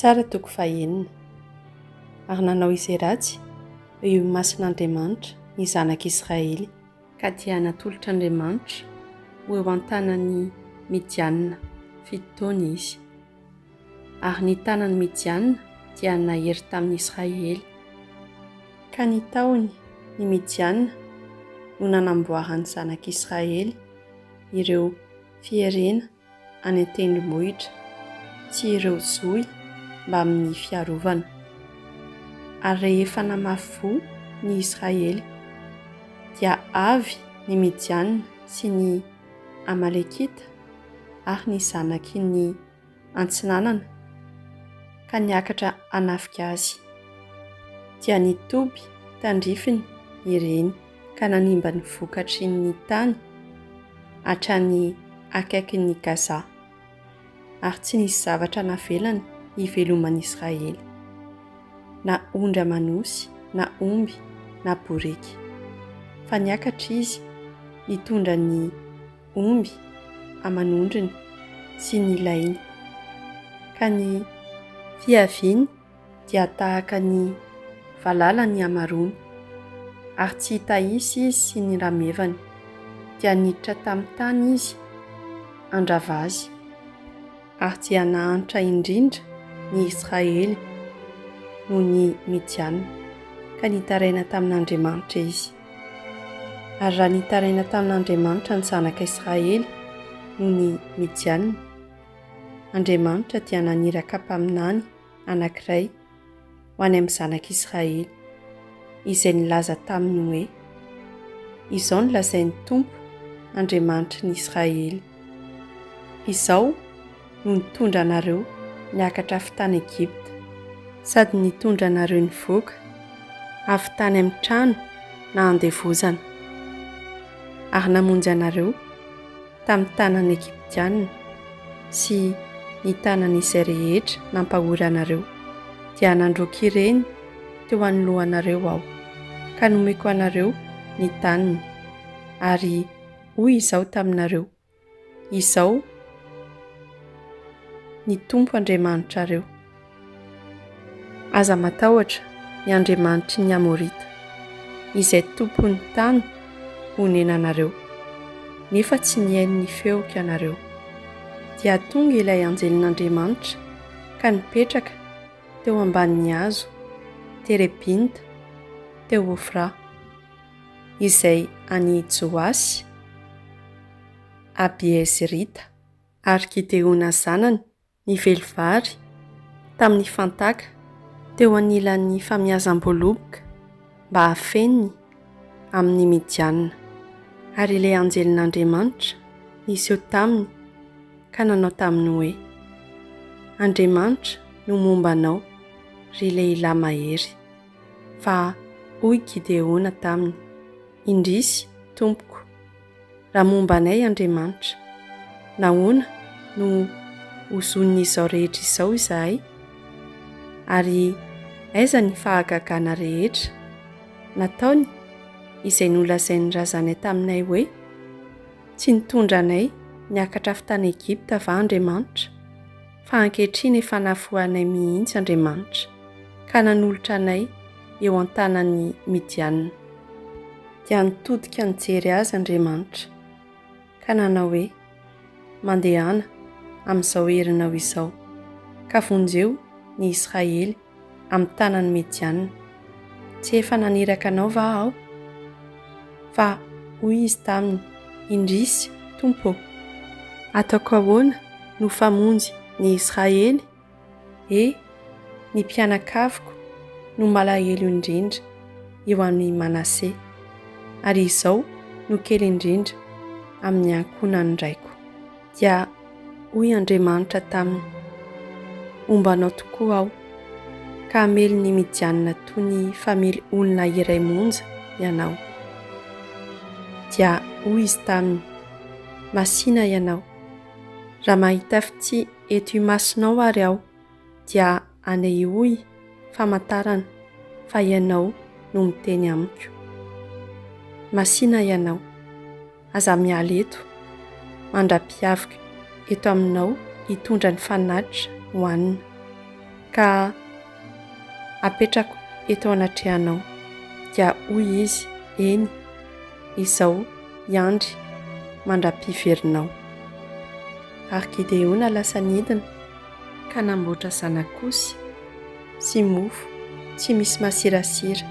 Mpitsara toko fahenina. Ary nanao izay ratsy eo imason'Andriamanitra ny zanak'Israely. Ka dia natolotr'Andriamanitra ho eo an-tanan'i Midiana fito taona izy. Ary ny tanan'i Midiana dia nahery tamin'i Israely. Ka ny tahony ny Midiana no nanamboaran'ny zanak'Israely ireo fierena any an-tendrombohitra sy ireo zohy mbamin'ny fiarovana. Ary rehefa namafy voa ny Israely, dia avy ny Midiana sy ny Amalekita ary ny zanaky ny antsinanana ka niakatra hanafika azy. Dia nitoby tandrifiny ireny ka nanimba ny vokatry ny tany hatrany akaikin'i Gaza, ary tsy nisy zavatra navelany hiveloman'i Israely, na ondry aman'osy na omby na boriky, fa niakatra izy nitondra ny omby aman'ondriny sy ny lainy, ka ny fiaviany dia tahaka ny valala ny hamaroany, ary tsy hita isa izy sy ny ramevany, dia niditra tamin'ny tany izy handrava azy. Ary dia nahantra indrindra ny Israely noho ny Midiana, ka nitaraina tamin'Andriamanitra izy. Ary raha nitaraina tamin'Andriamanitra ny zanaka Israely noho ny Midiana, Andriamanitra dia naniraka mpaminany anankiray ho any amin'ny zanak'Israely, izay nilaza taminy hoe, Izao no lazain'ny Tompo Andriamanitry ny Israely, Izaho no nitondra anareo niakatra avy tany Egypta, sady nitondra anareo nivoaka avy tany amin'ny trano nahandevozana, ary namonjy anareo tamin'ny tanan'ny Egyptiana sy ny tanan'izay rehetra nampahory anareo, dia nandroaka ireny teo anoloanareo Aho, ka nomeko anareo ny taniny, ary hoy Izaho taminareo, Izao ny Tompo Andriamanitrareo. Aza matahotra ny andriamanitry ny Amorita, izay tompon'ny tany honenanareo, nefa tsy nihaino ny feoko ianareo. Dia tonga ilay anjelin'Andriamanitra ka nipetraka teo ambanin'ny hazo terebinta teo Ofra, izay an'i Joasy Abiezrita. Ary Gideona zanany nively vary tamin'ny fantàka teo anilan'ny famiazam-boaloboka mba hafeniny amin'ny Midianina. Ary ilay anjelin'Andriamanitra niseho taminy ka nanao taminy hoe, Andriamanitra no momba anao, ry lehilahy mahery. Fa hoy Gideona taminy, Indrisy, tompoko! Raha momba anay Andriamanitra, nahoana no hozonin'izao rehetra izao izahay? Ary aiza ny fahagagana rehetra nataony izay nolazain'ny razanay taminay hoe, Tsy nitondra anay niakatra avy tany Egypta va Andriamanitra? Fa ankehitriny efa nahafoy anay mihitsy Andriamanitra, ka nanolotra anay eo an-tanan'ny Midianina. Dia nitodika nijery azy Andriamanitra, ka nanao hoe, Mandehana amin'izao herinao izao, ka vonjeo ny Israely amin'ny tanan'ny Midianina. Tsy efa naniraka anao va Aho? Fa hoy izy taminy, Indrisy, Tompo ô! Ataoko ahoana no famonjy ny Israely? E, ny mpianakaviko no malahelo indrindra eo amin'i Manase, ary izao no kely indrindra amin'ny ankohonan'ny raiko. Dia hoy Andriamanitra taminy, Homba anao tokoa Aho, ka hamely ny Midianina toy ny famely olona iray monja ianao. Dia hoy izy taminy, Masìna ianao. Raha mahita fitia eto imasonao ary aho, dia anehoy famantarana fa ianao no miteny amiko. Masìna ianao. Aza miala eto, mandra-piaviko eto aminao hitondra ny fanatitra hohanina. Ka apetrako eto anatrehanao. Dia hoy izy, Eny, izao hiandry mandra-piverinao. Ary Gideona lasa nidina ka namboatra zanak'osy sy mofo tsy misy masirasira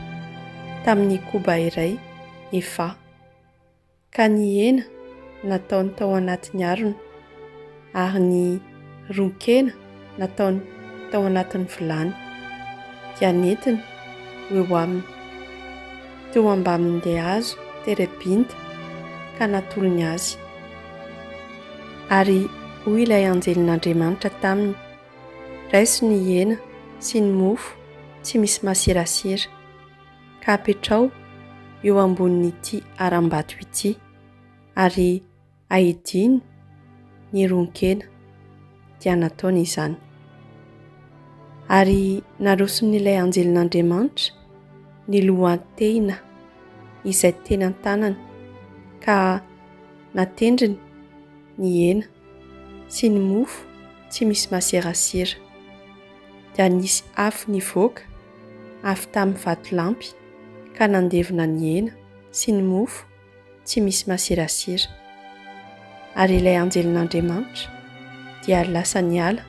tamin'ny koba iray efaha. Ka ny hena nataony tao anatin'ny harona, ary ny ron-kena nataony tao anatin'ny vilany, dia nentiny ho eo aminy, teo ambanin'ilay hazo terebinta, ka natolony azy. Ary hoy ilay anjelin'Andriamanitra taminy, Raiso ny hena sy ny mofo tsy misy masirasira. ka apetraho eo ambonin'ity harambato ity, ary ahidino ny ron-kena. Dia nataony izany. Ary naroson'ilay anjelin'Andriamanitra ny lohan-tehina izay teny an-tanany, ka natendriny ny hena sy ny mofo tsy misy masirasira. Dia nisy afo nivoaka avy tamin'ny vatolampy ka nandevona ny hena sy ny mofo tsy misy masirasira. Ary ilay anjelin'Andriamanitra dia lasa niala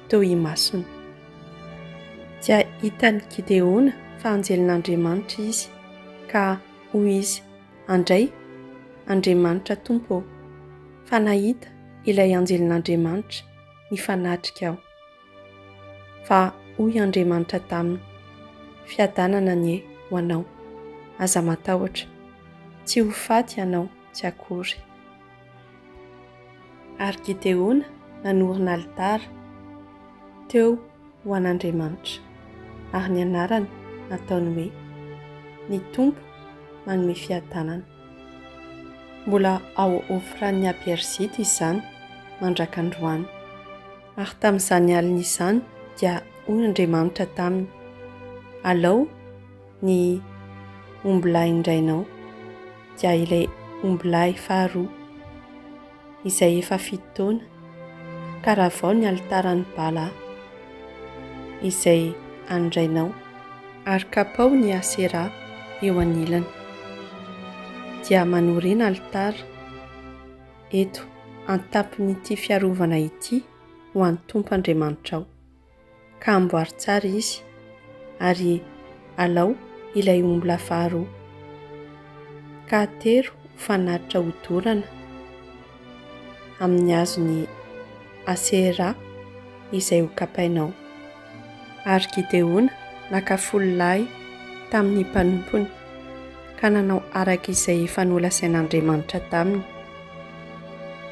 teo imasony. Dia hitan'i Gideona fa anjelin'Andriamanitra izy, ka hoy izy, Andray, Andriamanitra Tompo ô, fa nahita ilay anjelin'Andriamanitra nifanatrika aho. Fa hoy Andriamanitra taminy, Fiadanana anie ho anao, aza matahotra, tsy ho faty ianao tsy akory. Ary Gideona nanorina alitara teo ho an'Andriamanitra, ary ny anarany nataony hoe, Ny Tompo manome fiadanana. Mbola ao Ofran'ny Abierzita izany mandraka androany. Ary tamin'izany alina izany dia hoy Andriamanitra taminy, Alao ny ombilahin-drainao, dia ilay ombilahy faharoa, izay efa fito taona, ka ravao ny alitaran'i Bala, izay an'ny rainao, ary kapao ny Aseraha eo anilany, dia manorena alitara eto an-tampon'ity fiarovana ity ho an'ny Tompo Andriamanitrao, ka amboary tsara izy, ary alao ilay ombilahy faharoa, ka atero ho fanatitra hodorana amin'ny hazon'i Aseheraha izay hokapainao. Ary Gideona naka folo lahy tamin'ny mpanompony, ka nanao araka izay efa nolazain'Andriamanitra taminy.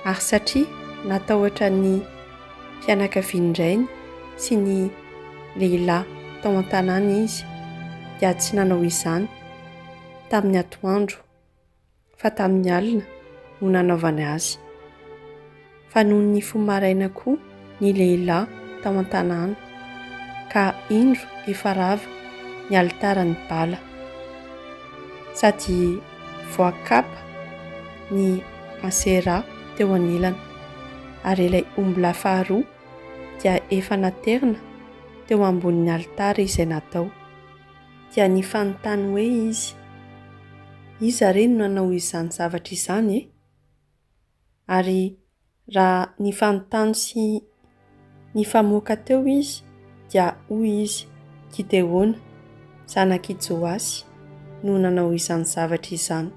Ary satria natahotra ny fianakavian-drainy sy ny lehilahy tao an-tanàna izy, dia tsy nanao izany tamin'ny atoandro. fa tamin'ny alina no nanaovany azy. Fa nony nifoha maraina koa ny lehilahy tao an-tanàna, ka indro efa rava ny alitaran'i Bala, sady voakapa ny Aseraha teo anilany, ary ilay ombilahy faharoa dia efa naterina teo ambonin'ny alitara izay natao. Dia nifanontany hoe izy, Iza re no nanao izany zavatra izany e? Ary raha nifanontany sy nifamoaka teo izy, dia hoy izy, Gideona, zanak'i Joasy, no nanao izany zavatra izany.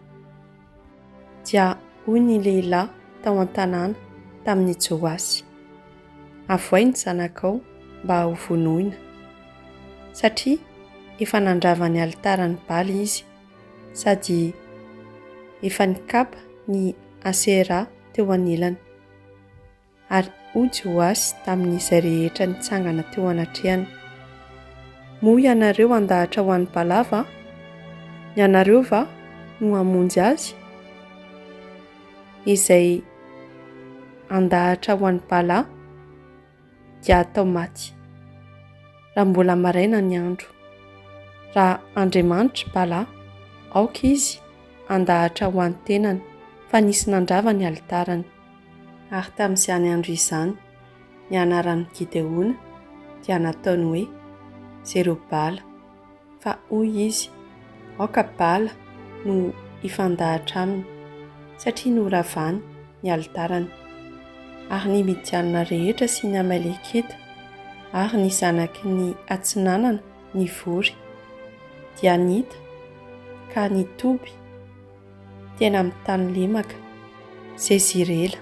Dia hoy ny lehilahy tao an-tanàna tamin'i Joasy, Avoay ny zanakao mba hovonoina, satria efa nandrava ny alitaran'i Bala izy sady efa nikapa ny Aseraha teo anilany. Ary hoy Joasy tamin'izay rehetra nitsangana teo anatrehany, Moa ianareo handahatra ho an'i Bala va? Ianareo va no hamonjy azy? Izay handahatra ho an'i Bala dia hatao maty, raha mbola maraina ny andro. Raha andriamanitr'i Bala, aoka izy handahatra ho an'ny tenany, fa nisy nandrava ny alitarany. Ary tamin'izany andro izany, ny anaran'i Gideona dia nataony hoe Zerobala, fa hoy izy, Aoka Bala no hifandahatra aminy, satria noravany ny alitarany. Ary ny Midianina rehetra sy ny Amalekita ary ny zanaky ny atsinanana nivory, dia nita ka nitoby teny amin'ny tany lemaka Jezirela.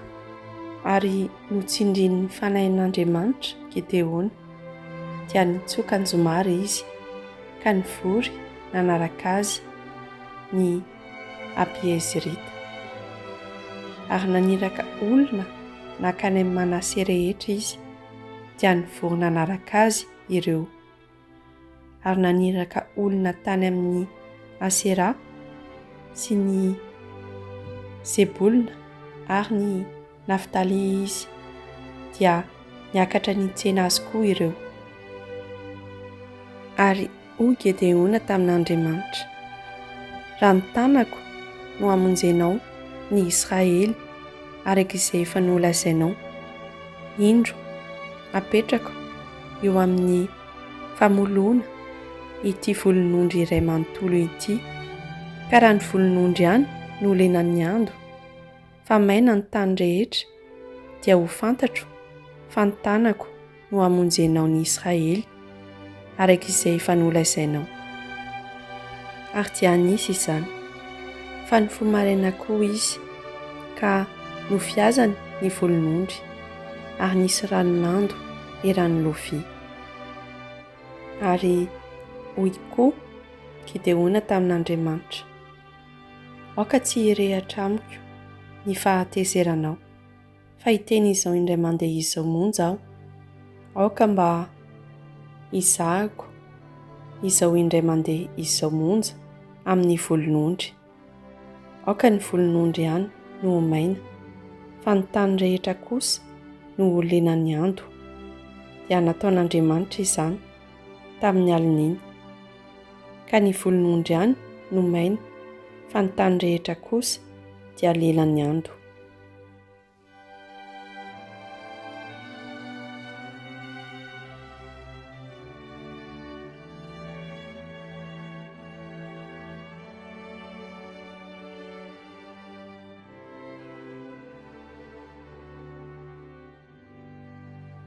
Ary notsindrin'ny Fanahin'Andriamanitra Gideona, dia nitsoka anjomara izy, ka nivory nanaraka azy ny Abiezrita. Ary naniraka olona nankany amin'i Manase rehetra izy, dia nivory nanaraka azy ireo. Ary naniraka olona tany amin'i Asera sy ny Zebolona ary ny Naftaly izy, dia niakatra nitsena azy koa ireo. Ary hoy Gedeona tamin'Andriamanitra, Raha ny tanako no hamonjenao ny Israely araka izay efa nolazainao, indro, apetrako eo amin'ny famoloana ity volon'ondry iray manontolo ity, ka raha ny volon'ondry ihany no lenan'ny ando, fa maina ny tany rehetra, dia ho fantatro fa ny tanako no hamonjenao ny Israely, araka izay efa nolazainao. Ary dia nisy izany. Fa nifoha maraina koa izy, ka nofiazany ny volon'ondry, ary nisy rano nando eran'ny lovia. Ary hoy koa Gideona tamin'Andriamanitra, Aoka tsy hirehatra amiko ny fahatezeranao, fa hiteny izao indray mandeha izao monja aho, aoka mba hizahako izao indray mandeha izao monja amin'ny volon'ondry. Aoka ny volon'ondry ihany no ho maina, fa ny tany rehetra kosa no ho lenan'ny ando. Dia nataon'Andriamanitra izany tamin'ny alin'iny. Ka ny volon'ondry ihany no maina, fa ny tany rehetra kosa dia lelan'ny ando.